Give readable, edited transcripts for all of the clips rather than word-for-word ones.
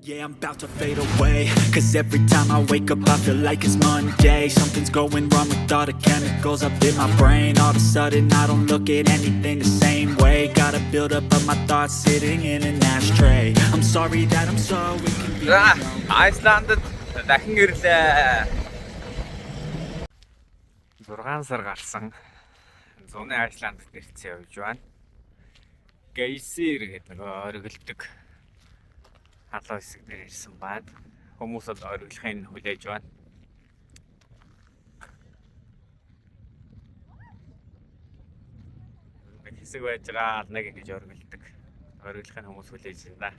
Yeah, I'm about to fade away. Cause every time I wake up, I feel like it's Monday. Something's going wrong with all the chemicals up in my brain. All of a sudden, I don't look at anything the same way. Gotta build up of my thoughts sitting in an ashtray. I'm sorry that I'm so За, inconvenient. Айсландд дахин ирлээ. 6 сар гарсан. Зуны Айсландд ирсэн явж байна. Гейсир гэдэг нөгөө оргилдог халуун хэсэг дээр ирсэн байна. Хүмүүс бол оргилохыг хүлээж байна. Нэг хэсэг байж байгаа нэг ингэж оргилдог. Оргилохын хүмүүс хүлээж байна.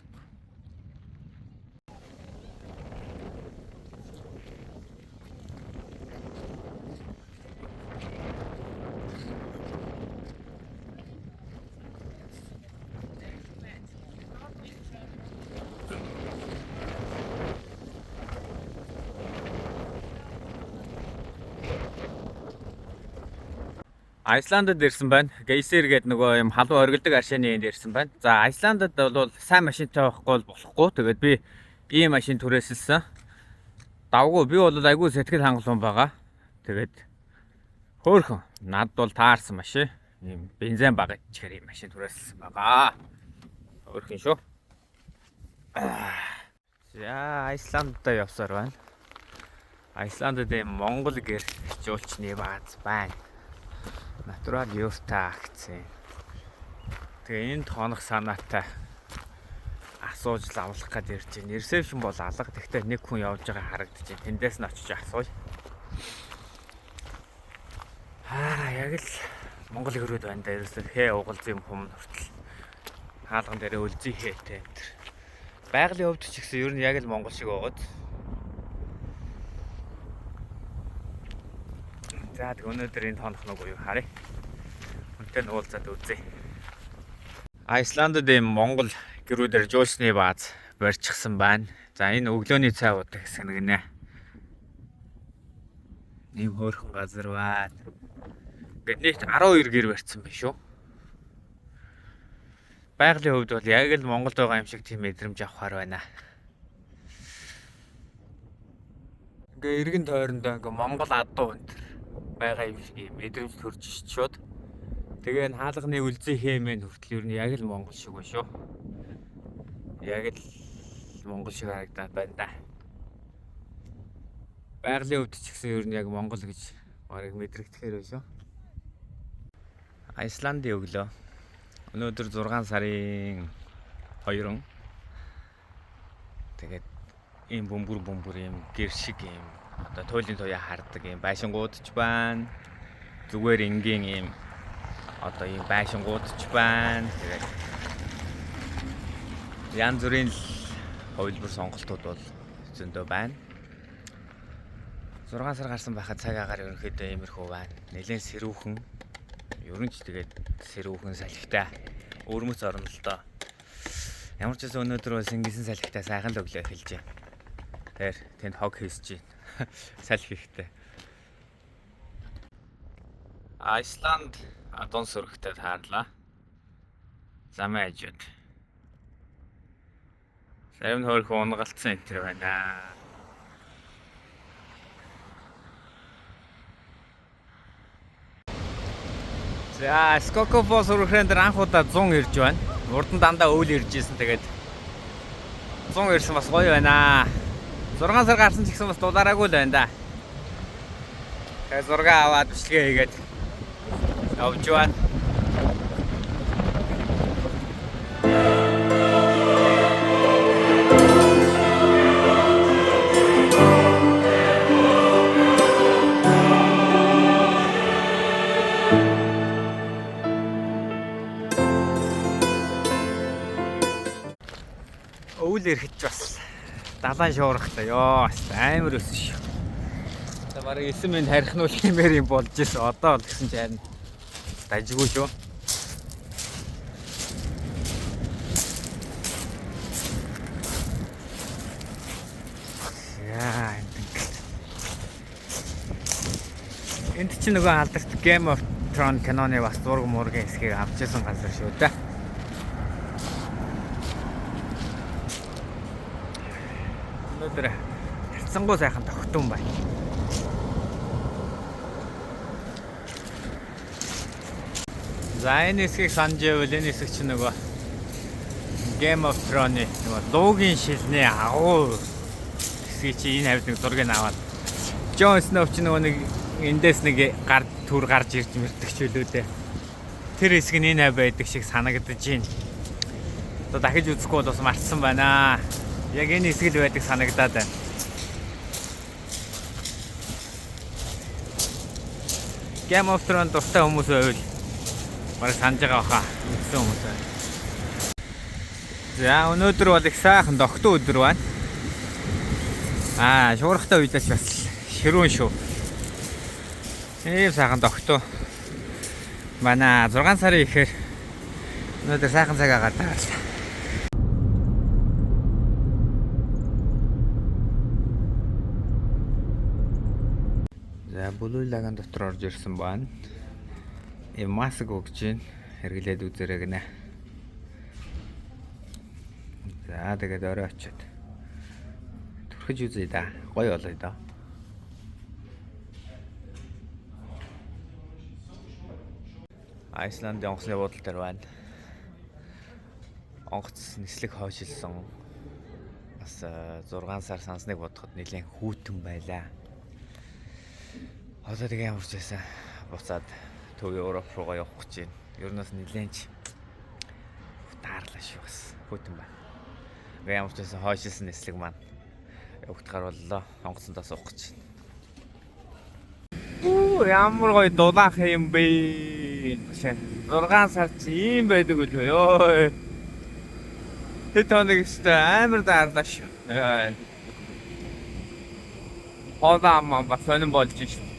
Айсландд ирсэн байна. Гейсер гэдэг нөгөө юм халуун оргилдог аршааны энд ирсэн байна. За, Айсландд бол сайн машинтай байхгүй бол болохгүй. Тэгээд би ийм машин түрээсэлсэн. Давгүй би бол айгүй сэтгэл хангалуун байгаа. Тэгээд хөөхөн над бол таарсан машин. Ийм бензин бага ичгээр ийм машин түрээсэлсэн байгаа. Хөөхөн шүү. За, Айсландд явсаар байна. Айсландд ийм Монгол гэр жуулчны бааз байна. Натурал юрта гэсэн. Тэгээ энд хонох санаатай асууж л авлах гээд ирж байна. Ресепшн бол алга. Тэгтээ нэг хүн явж байгаа харагдаж байна. Тэндээс нь очиж асууя. Аа, яг л Монгол гэрүүд байна да. Ерөөсөө хээ угалз юм хүм хүртэл хаалган дээрээ үлзий хээтэй энэ төр. Байгалийн хувьд ч гэсэн ер нь яг л Монгол шиг байгаад. За, тэг өнөөдөр энд хонох нүг юу харъя. Үнтэй нь уулзаад үзье. Айсландд ийм Монгол гэрүүдэр жуулчны бааз барьчихсан байна. За, энэ өглөөний цай уудаг хэсэг нэг нэ. Ийм хөөрхөн газар байна. Ингээд нийт 12 гэр барьсан байх шүү. Байгалийн хувьд бол яг л Монголд байгаа юм шиг тийм мэдрэмж авахар байна. Ингээ эргэн тойрондоо ингээ Монгол адуу энэ төр байгаа юм шиг юм мэдрэмж төрж шít шууд. Тэгээ энэ хаалганы үлзий хэмээн хүртэл ер нь яг л Монгол шиг байна шүү. Яг л Монгол шиг харагдаад байна да. Байгалийн хувьд ч гэсэн ер нь яг Монгол гэж барыг мэдрэгдэхээр байна шүү. Айсландын өглөө. Өнөөдөр 6 сарын 2-н. Тэгээд ийм бөмбөр бөмбөр ийм гэр шиг ийм одоо туйлын туяа хардаг ийм байшингууд ч байна. Зүгээр энгийн ийм одоо ийм байшингууд ч байна. Тэгээд янз бүрийн л хувилбар сонголтууд бол зөндөө байна. 6 сар гарсан байхад цаг агаар ерөнхийдөө иймэрхүү байна. Нэлээд сэрүүхэн. Ер нь ч тэгээд сэрүүхэн салхитай. Өвөрмөц орно л доо. Ямар ч байсан өнөөдөр бол сэнгисэн салхитай сайхан л өглөө эхэлж байна. Тэр тэнд хог хийсэж байна. Салхи ихтэй. Айсланд адуун сүрэгтэй таарлаа. Замын хажууд. Зарим нь хөөрхөн унагалтсан энэ төр байна. За, Скокофос өрхрэн дээр анх удаа 100 ирж байна. Урд нь дандаа өвөл ирж исэн. Тэгээд 100 ирсэн бас гоё байна. 6 сар гарсан ч гэсэн бас дулаараагүй л байна да. Тэгээд зураг аваад бичлэгээ хийгээд явж байна. Өвөл ирэхэд ч бас далайн шуурхтай ёо амар өсөн шүү. Одоо бараг 9 минь харихнуул хэмээр юм болж исэн. Одоо бол гэсэн чи харин дажгүй шүү. Яа, энд ингээд. Энд чинь нөгөө алдарт Game of Thrones киноны бас зураг мургийн хэсгийг авч исэн газар шүү дээ. Өнөөдөр харьцангуй сайхан тогтун байна. За, энэ хэсгийг санаж байвал энэ хэсэг чинь нөгөө Game of Thrones нөгөө луугийн шилний агуу хэсгийг чи энэ хавьд нэг зургийг аваад Jon Snow чи нөгөө нэг эндээс нэг гар түр гарч ирж мэрдэг ч үлээ дээ. Тэр хэсэг нь энэ хавь байдаг шиг санагдаж байна. Одоо дахиж үзэхгүй бол бас мартсан байна. Яг энэ хэсэг л байдаг санагдаад байна. Game of Thrones дуртай хүмүүс байвал бараг санаж байгаа баха. Үзсэн хүмүүс байна. За, өнөөдөр бол их сайхан тогтун өдөр байна. Аа, шуурхтай үедээ ч бас ширүүн шүү. Ийм сайхан тогтун. Манай 6 сарын ихээр өнөөдөр сайхан цаг агаар таарлаа. За, Blue Lagoon дотор орж ирсэн байна. Ийм маск өгч байна. Хэрэглээд үзээрэй гинэ. За, тэгээд орой очиод түрхэж үзье да. Гоё болъё да. Айсландын онгоцны буудлын дээр байна. Онгоц нислэг хойшилсан. Бас 6 сар сансныг бодоход нэлээд хүйтэн байлаа. Одоо тэгээ ямар ч байсан буцаад Төв Европ руугаа явах гэж байна. Ер нь бас нэлээд ч таарлаа шүү бас. Хүйтэн байна. Тэгээ ямар ч байсан хойшилсан нислэг маань явагдахаар боллоо. Онгоцондоо суух гэж байна. Үу, ямар гоё дулаах юм бэ? 6 сар чи ийм байдаг үлээ. Йой. Хэд хоног өстэй амар daарлаа шүү. Йой. Хоолоо амаа бас сонирн болж ш.